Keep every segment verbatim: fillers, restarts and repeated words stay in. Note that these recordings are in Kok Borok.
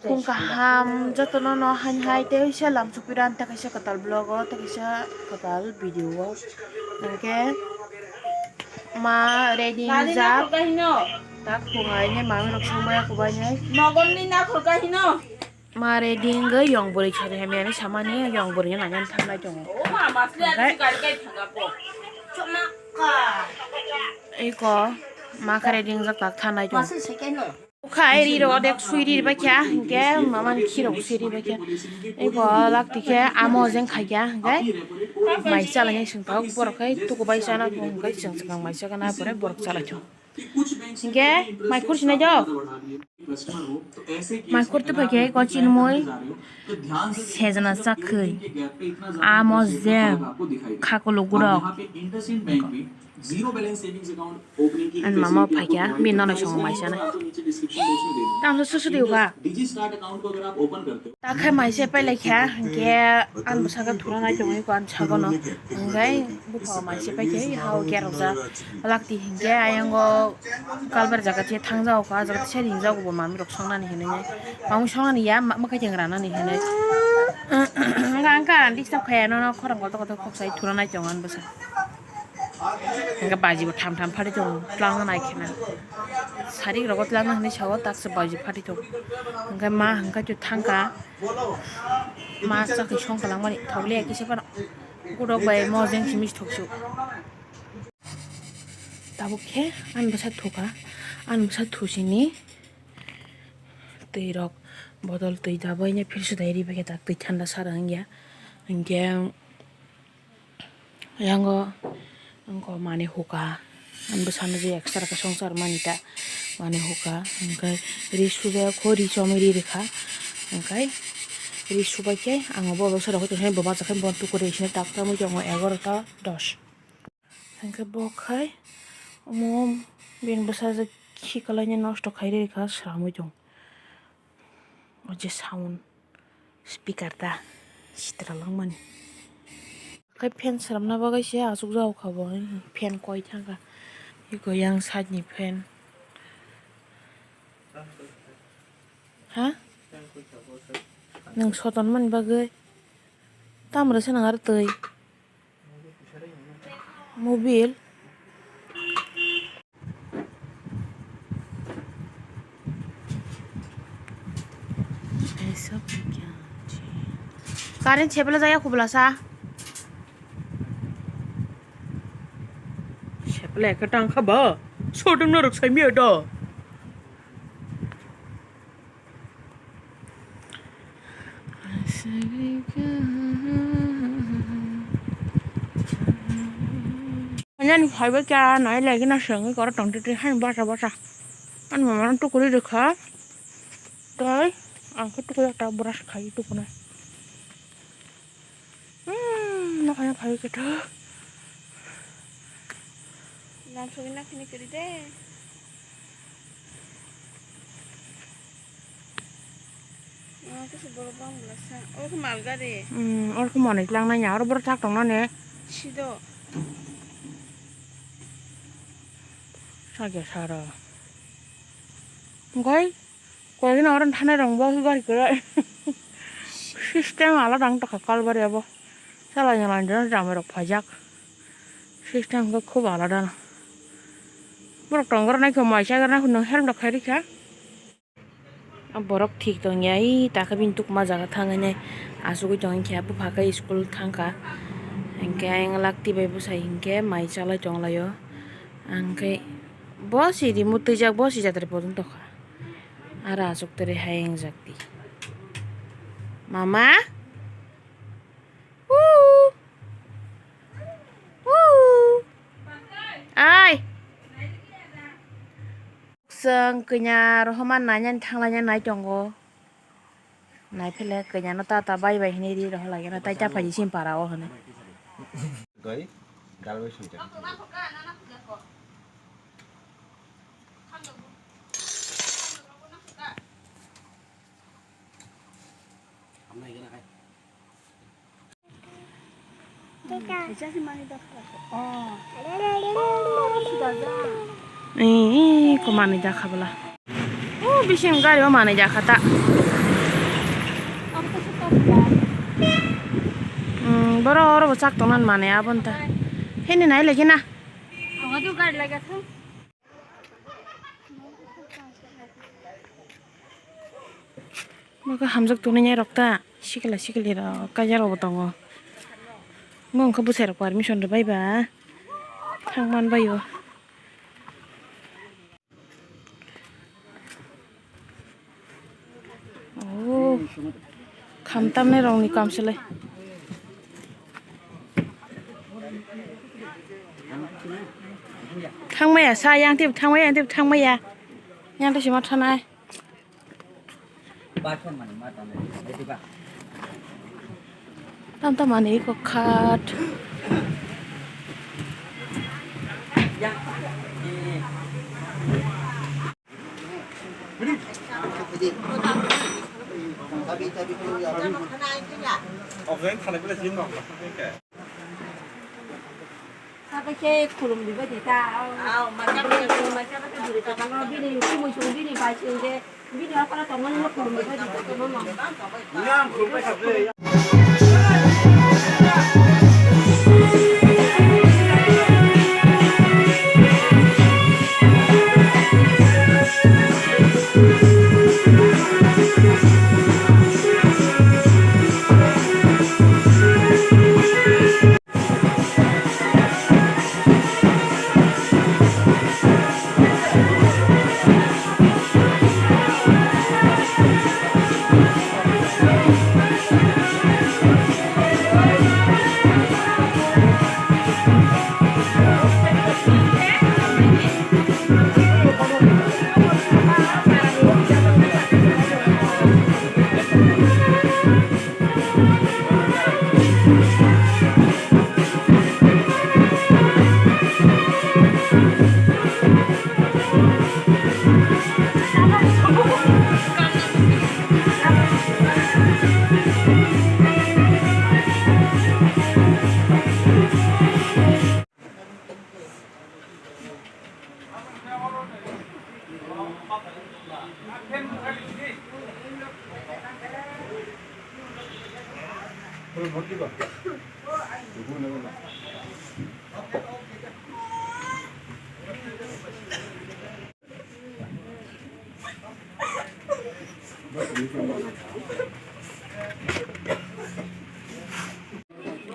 Phung kaham jotono no hain hai tei se lam chukpira tei kaisa kwtal vlog o tei kaisa kwtal video o. Hwnkhe ma ready wngjak. Tak phung hai ne mami rok song maya kubai nai. Mogolni nakhor kahino. Ma ready wngwi yong bwrwi chari hamya hinwi samani yong bwrwi no nangya thang nai tongo. O ma masle. Hwnkhe ani gari kai thanga po. Iko ma kha ready wngjak tak thang nai tongo. Masle second no. Kha eri rok odek sui ri bai kha hwnkhe mama ni khirok sui ri bai kha. Iko lak tikhe amo jeng khai kha hwnkhe mai chala hinwi swng tok borok khai tuku bai chana hwnkhe chwng swkang mai chakana pore borok chala thung. Hingke mai khur sinai do. Mai khur tupha khe ko chinmui sejana chakhwi. Amo je khakulu gurok. Ani mama phaikha bini nono songo mai sana. Tamsa susu diu kha. Takhe mai se pailai kha hingke ani bwskango thura nai tongwi ko ani sagono. Hingke bupha mai se paikhe ha o kerokjak. Lakti hingke ayang o kalbar jaga the thang jago kha, ah jaga the ringjak bo mami rok songnani hinwi. Mami songnani ya, ma-, mwkhai teng ranani hinwi. Wngkha, wngkha, disturb khaya nono khorang kotor kotor khok sai thura nai tongo ani bwsa. Hingke baji bo tham tham phari tongo, twlangna nai khena. Sarik rogo twlangna hinwi sao, taksa baji phari tongo. Hingke ma hingke thangkha, ma chakhi songkha langmani thokliya kisa phano. Gudok bai mojeng simi thoksu. Tabuk khe ani bwsa thuka, ani bwsa thusini twi rok bodol twi dabaine philsu dai ribaikhe tak twi thanda sara wngya. Hinkhe yango wngkha manwi huka, ani bwsano je extra khe swngchar mani ta manwi huka, hinkhe ri sujak kho ri chomwi ri rwkha, hinkhe ri subaikhe ang bo bwsarok bo bachakhai bo tukuri sini tak tamwi tongo egarota dos. Hingke bo khai omo bini bwsa je khiklai ni nosto khai rikha sramwi tong. O je sound speaker ta sitra langmani. Khai fan sramna bagwi se achukjak kha bo, fan koi thangkha. Eko yang side ni fan. Ha? Nwng soton mani bagwi. Tamrwsa nang aro twi. Mobil. Current sebla jaya kubla sa. Sebla ekhe tangkha ba. Sodom norok sai miya da. Ani phaibai kha nai lagi na sengwi koro tongtwtwi hani basa basa. Ani mama no tukuri rwkha. Tei ang khe tukui ta brush khai tukunai. Hmm, nokha phai khe tho. Lam sogwi nakhini kwrwi de. Ah, kisa borok bang bwlasa. O khe mal gari. Hmm, oro khe manwi tlangnai ya, oro borok chak tongnani. Sido. Sakya sara. Okai. Koyekno oro thanai rong bo gari kwrwi. System alada wng tongkha kalbari abo. Salai ni line rok jamai rok phaijak. System khe khub alada no. Borok tongo rok naikhe mai chagra nai hwnwi helmet rok khai rikha. Borok thik tongya, ei takhe bini tukma jaga thang hwnwi achugwi tong khe bupha khe school thangkha. Hinkhe ayang lakti bai bwsai hinkhe mai chalai tonglaio. Ang khe bo si rimwi twijak, bo si jatra poton tokha. Aro achuk twi hai wngjak di. Mama? Woo! Woo! Ai! Chwng kanya rohoma nainani thanglaina nai tongo. Naiphile kanya no tata bai bai hinwi ri rohorlaina tai ta phaidi simpara o hwnwi. Goi, dal bai swijak. Ee, ko manwi dakha bwla. O bising gari o manwi dakha ta. Hmm, boro oro bo chak tongna mane aboni ta. Hini nai lagi na. Maka hamjak tongnai rok ta sikila sikili rok kaijak rok bo tongo. Mo wngkha bwsai rok permission rwbai ba thang man bai o. Oh, khamtamnai rokni kamselai. Thangmaya sa yang tip thangmaya yang tip thangmaya. Yang tip sima thanai. Tam tam ani ko khat. Saka khe khulum riba di ta. Aw, macha bwrwi. Macha bwrwi. Bini khumui sung bini bai sung je. Bini aphara tongmani no khulum riba di ta tongmani.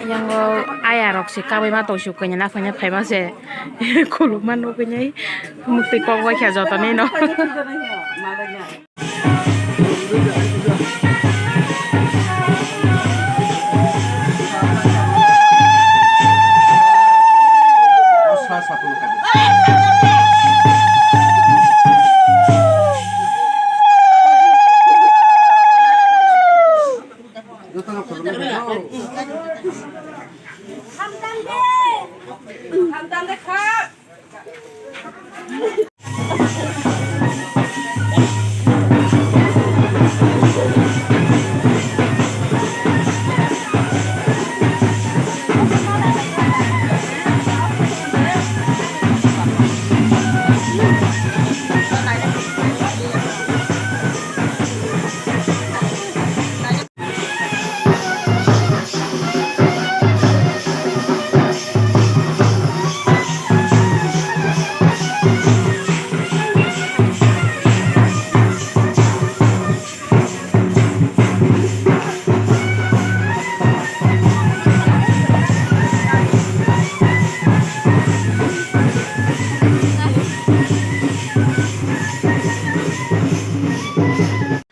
Yango aya rok se kabai ma tong su kanya na phanya phai ma se khuluk ma nugui nai mukti kok bai kha joto ni no.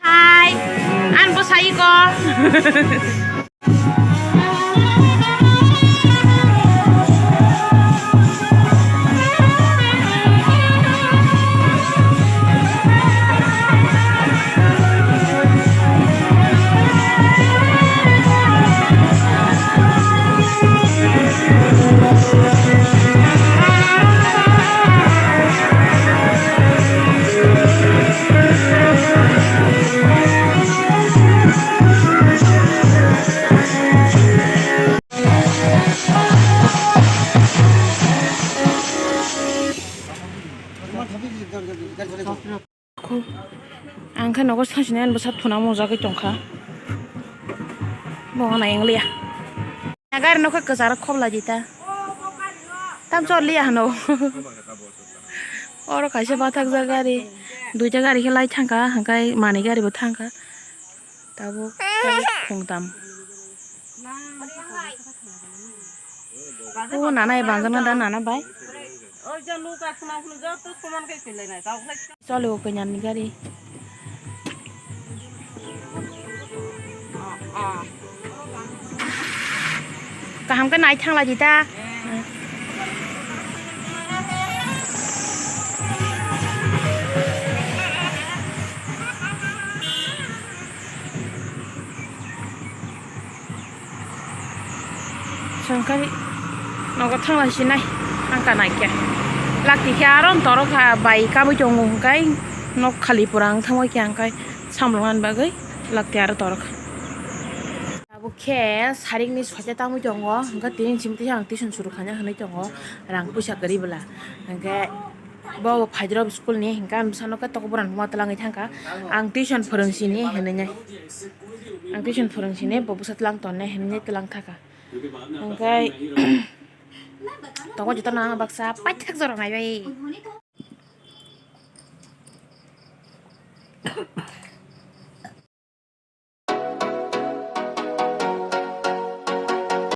Hai, ang bwsai ko. Ang khe nogo sasinai ani bwsa thuna mujagwi tongkha. Bo hwnna wng liya. Gari no khe kwcharo khobla di ta. Tam chor liya hwno. Oro kaisa bathakjak gari. Duita gari khe lai thangkha, hwnkhe manwi gari bo thangkha. Tabuk, tabuk khungtam. O nana e banjakna da nana bai. Chole o kanya ni gari. Kaham khe nai thangla di ta. Songkari nogo thangla sinai, ang kanai khe. Lakti khe aro torok kha bai kabui tongo hwnkhe nok khali pura ang thangwi khe ang khai samlongani bagwi lakti aro torok kha. Abo khe sarikni soite tangwi tongo hwnkhe tini simi twi ang tuition suru khaina hwnwi tongo rang puisa kwrwi bwla hwnkhe. Bo phaijrok school ni hwnkhe ang bwsano khe toko bohrang numa twlangwi thangkha. Ang tuition phwrwng sini hinwi nai. Ang tuition phwrwng sini bo bwsa twlang tonne hinwi twlang thaka. Hwnkhe tongo jotono ang baksa paithak jora naibai.